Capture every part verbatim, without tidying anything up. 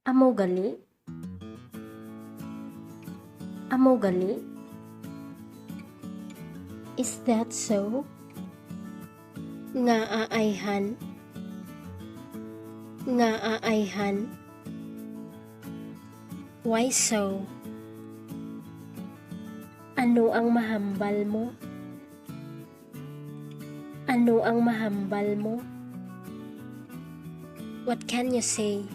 Amo gali? Amo gali? Is that so? Ngaa ayhan? Ngaa ayhan? Why so? Ano ang mahambal mo? Ano ang mahambal mo? What can you say?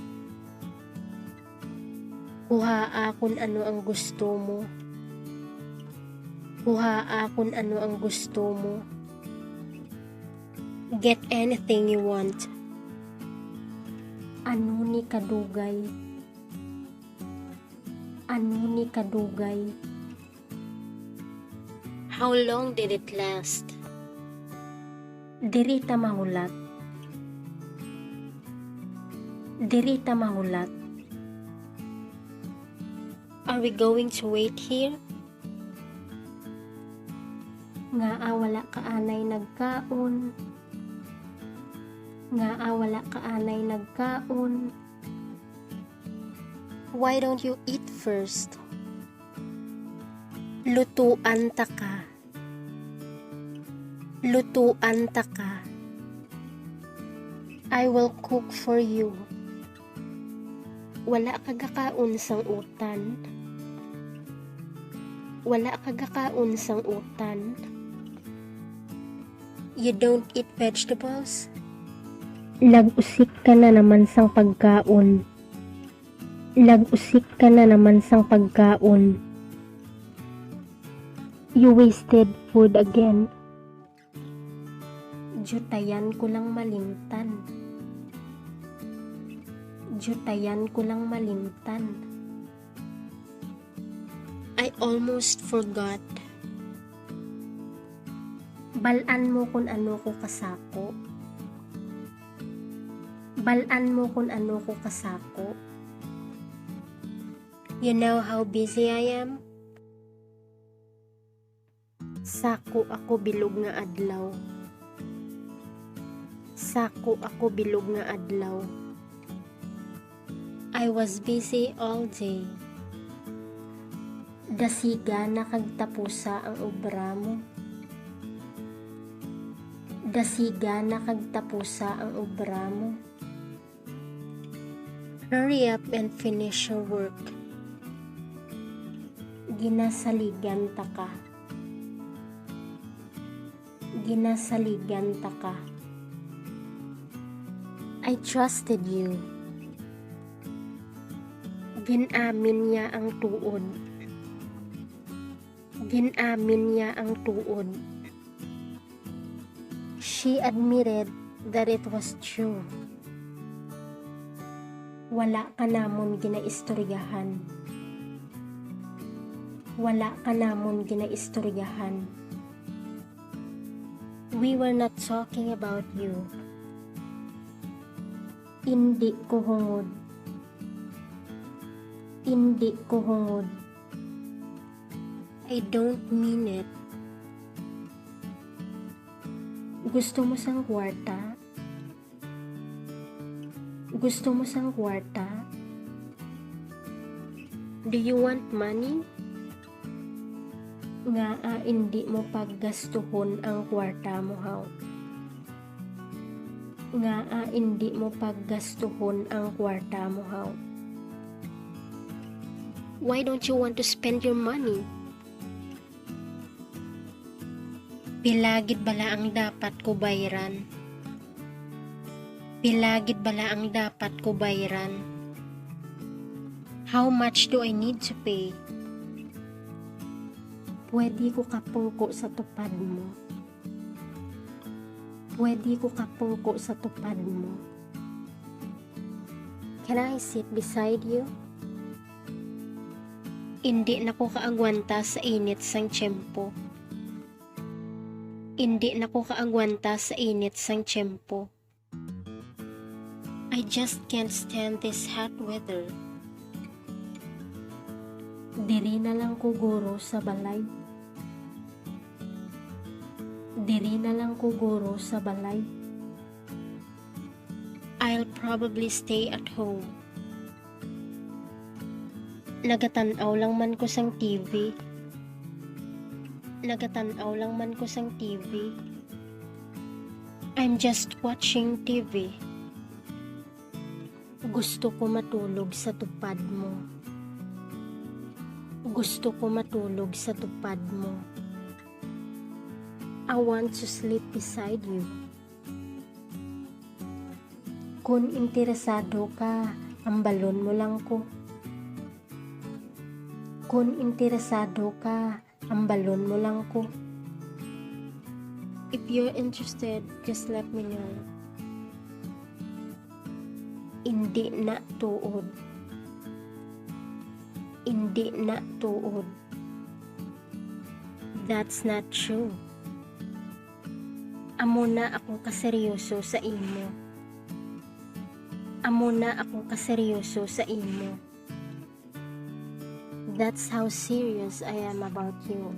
Kuhaa kon ano ang gusto mo. Kuhaa kon ano ang gusto mo. Get anything you want. Ano ni kadugay? Ano ni kadugay? How long did it last? Diri ta mahulat. Diri ta mahulat. Are we going to wait here? Ngaa wala ka anay nagkaon? Ngaa wala ka anay nagkaon? Why don't you eat first? Lutuan ta ka. Lutuan ta ka. I will cook for you. Wala ka gakaon sang utan. Wala ka gakaon sang utan. You don't eat vegetables? Nag-usik ka na naman sang pagkaon. Nag-usik ka na naman sang pagkaon. You wasted food again. Diutayan ko lang malimtan. Diutayan ko lang malimtan. I almost forgot. Bal-an mo kon ano ko kasako. Bal-an mo kon ano ko kasako. You know how busy I am? Sako ako bilog nga adlaw. Sako ako bilog nga adlaw. I was busy all day. Dasiga na kag tapusa ang obra mo. Dasiga na kag tapusa ang obra mo. Hurry up and finish your work. Ginasaligan ta ka. Ginasaligan ta ka. I trusted you. Gin-amin niya ang tuod. Gin-amin niya ang tuod. She admitted that it was true. Wala ka namon ginaistoryahan. Wala ka namon ginaistoryahan. We were not talking about you. Indi ko hungod. Indi ko hungod. I don't mean it. Gusto mo sang kwarta? Gusto mo sang kwarta? Do you want money? Ngaa indi mo paggastuhon ang kwarta mo, haw? Ngaa indi mo paggastuhon ang kwarta mo, haw? Why don't you want to spend your money? Pila gid bala ang dapat ko bayran? Pila gid bala ang dapat ko bayran? How much do I need to pay? Pwede ko kapungko sa tupad mo. Pwede ko kapungko sa tupad mo. Can I sit beside you? Indi na ko kaagwanta sa init sang tiyempo. Indi na ko kaagwanta sa init sang tiyempo. I just can't stand this hot weather. Diri na lang ko guro sa balay. Diri na lang ko guro sa balay. I'll probably stay at home. Nagatan-aw lang man ko sang T V. Nagatan-aw lang man ko sang T V. I'm just watching T V. Gusto ko matulog sa tupad mo. Gusto ko matulog sa tupad mo. I want to sleep beside you. Kon interesado ka, ambalon mo lang ko. Kon interesado ka, ambalon mo lang ko. If you're interested, just let me know. Indi na tuod. Indi na tuod. That's not true. Amo na ako kaseryoso sa imo. Amo na ako kaseryoso sa imo. That's how serious I am about you.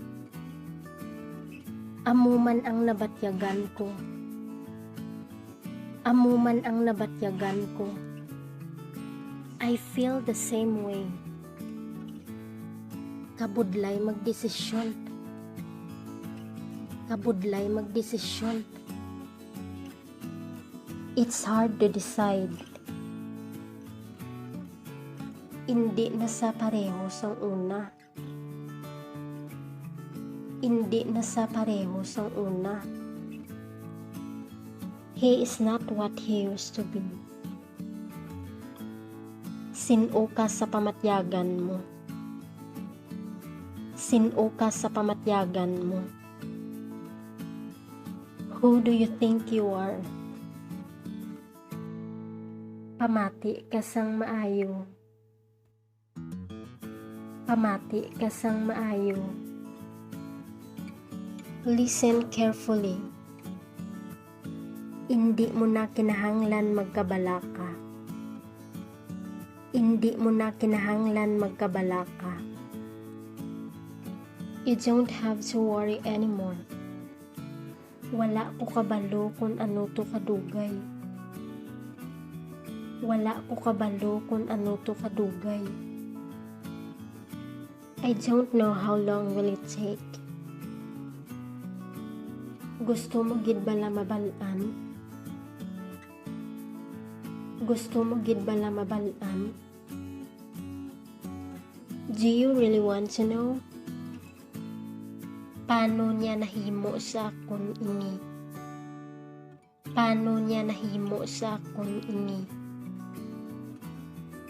Amo man ang nabatyagan ko. Amo man ang nabatyagan ko. I feel the same way. Kabudlay magdesisyon. Kabudlay magdesisyon. It's hard to decide. Indi na sa pareho sang una. Indi na sa pareho sang una. He is not what he used to be. Sin-o ka sa pamatyagan mo. Sin-o ka sa pamatyagan mo. Who do you think you are? Pamati ka sang maayo. Pamati ka sang maayo. Listen carefully. Indi mo na kinahanglan magkabalaka. Indi mo na kinahanglan magkabalaka. You don't have to worry anymore. Wala ko kabalo kon ano to kadugay. Wala ko kabalo kon ano to kadugay. I don't know how long will it take. Gusto mo gid bala mabal-an? Gusto mo gid bala mabal-an? Do you really want to know? Paano niya nahimo sa akon ini? Paano niya nahimo sa akon ini?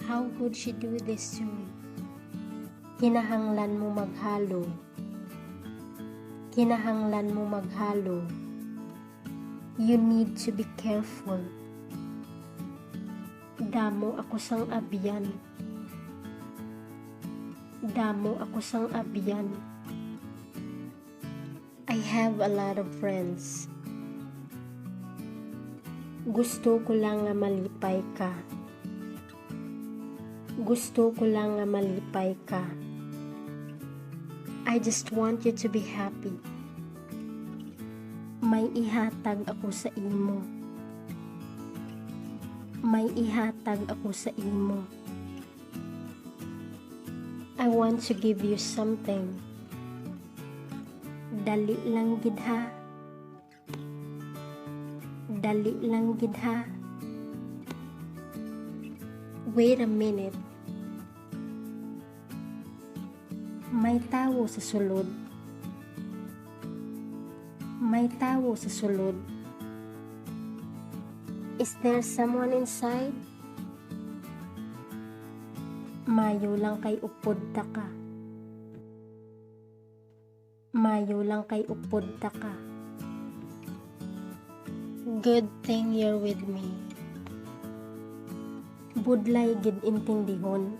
How could she do this to me? Kinahanglan mo maghalo. Kinahanglan mo maghalo. You need to be careful. Damo ako sang abyan. Damo ako sang abyan. I have a lot of friends. Gusto ko lang nga malipay ka. Gusto ko lang nga malipay ka. I just want you to be happy. May ihatag ako sa imo. May ihatag ako sa imo. I want to give you something. Dali lang gid ha. Dali lang gid ha. Wait a minute. May tawo sa sulod. May tawo sa sulod. Is there someone inside? Mayo lang kay upod ta ka. Mayo lang kay upod ta ka. Good thing you're with me. Budlay gid intindihon.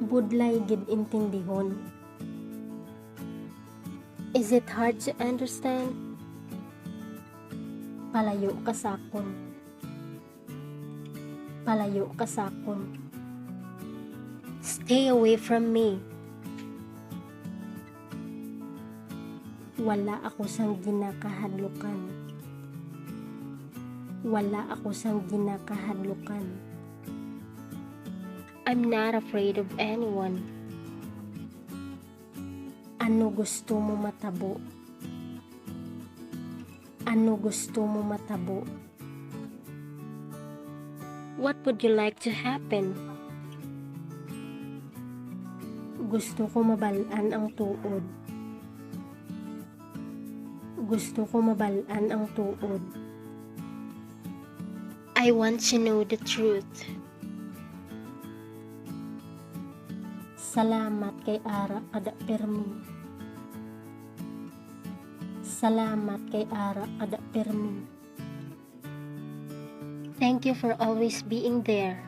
Budlay gid intindihon. Is it hard to understand? Palayo ka sa akon. Palayo ka sa akon. Stay away from me. Wala ako sang ginakahadlukan. Wala ako sang ginakahadlukan. I'm not afraid of anyone. Ano gusto mo matabo? Ano gusto mo matabo? What would you like to happen? Gusto ko mabal-an ang tuod. Gusto ko mabal-an ang tuod. I want to know the truth. Salamat kay ara kada pirmi. Salamat kay ara kada pirmi. Thank you for always being there.